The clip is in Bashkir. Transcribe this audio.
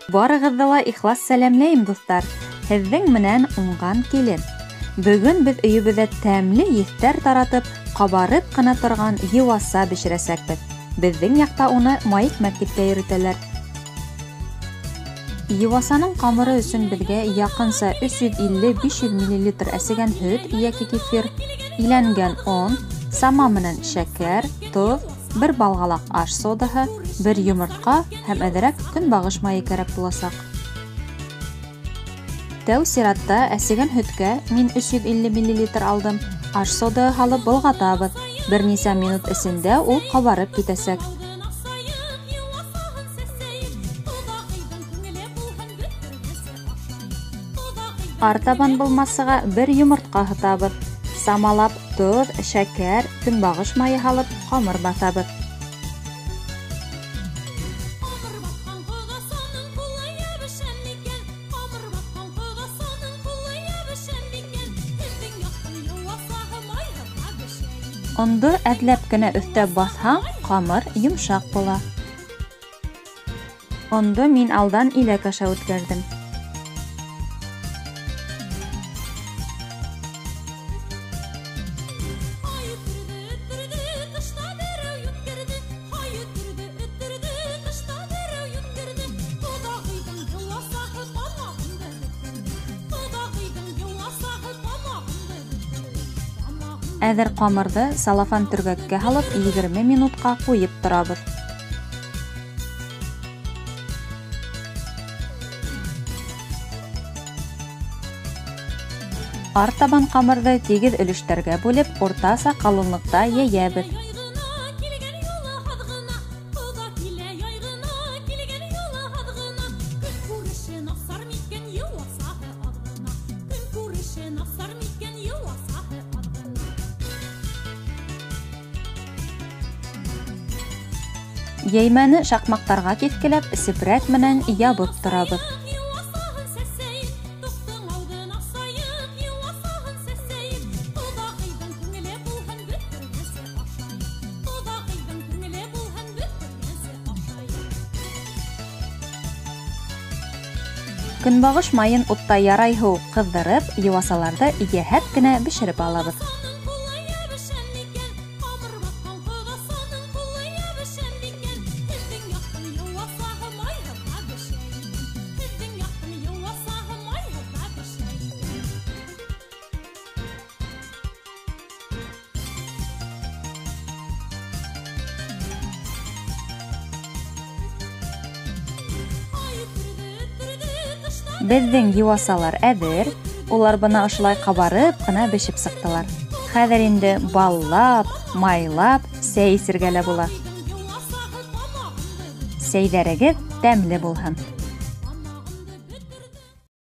Барығыҙҙы ла ихлас сәләмләйем, дуҫтар. Һеҙҙең менән уңған килен. Бөгөн беҙ өйөбөҙҙә тәмле еҫтәр таратып, ҡабарып ҡына торған йыуаса бешерәсәкбеҙ. Беҙҙең яҡта уны майикмәк тип тә йөрөтәләр. Йыуасаның ҡамыры өсөн беҙгә яҡынса 350-500 мл әсегән һөт йәки кефир, иләнгән он, сама менән шәкәр, тоҙ, бер балғалаҡ аш содаһы, бер йомортҡа һәм әҙерәк көнбағыш майы кәрәк буласаҡ. Тәү сиратта әсегән һөткә мин 350 мл алдым, аш содаһы һалып болғатабыҙ. Бер нисә минут эсендә ул ҡабарып китәсәк. Артабан был массаға бер йомортҡа һытабыҙ. Самалап тоҙ, шәкәр, көнбағыш майы һалып ҡамыр баҫабыҙ. Ондо әҙләп кенә өҫтәп баҫһаң, ҡамыр йомшаҡ була. Ондо мин алдан иләк аша үткәрҙем. Әҙер ҡамырҙы салафан төргәккә һалып 20 минутҡа ҡуйып торабыҙ. Артабан ҡамырҙы тигеҙ өлөштәргә бүлеп, уртаса ҡалынлыҡта йәйәбеҙ. Йәймәне шаҡмаҡтарға киҫкеләп, сепрәк менән ябып торабыҙ. Көнбағыш майын утта ярай һыу ҡыҙҙырып, йыуасаларҙы йәһәт кенә бешереп алабыҙ. Беҙҙең йыуасалар әҙер, улар бына ошолай ҡабарып ҡына бешеп сыҡтылар. Хәҙер инде баллап, майлап сәй эсергә лә була. Сәйҙәрегеҙ тәмле булһын.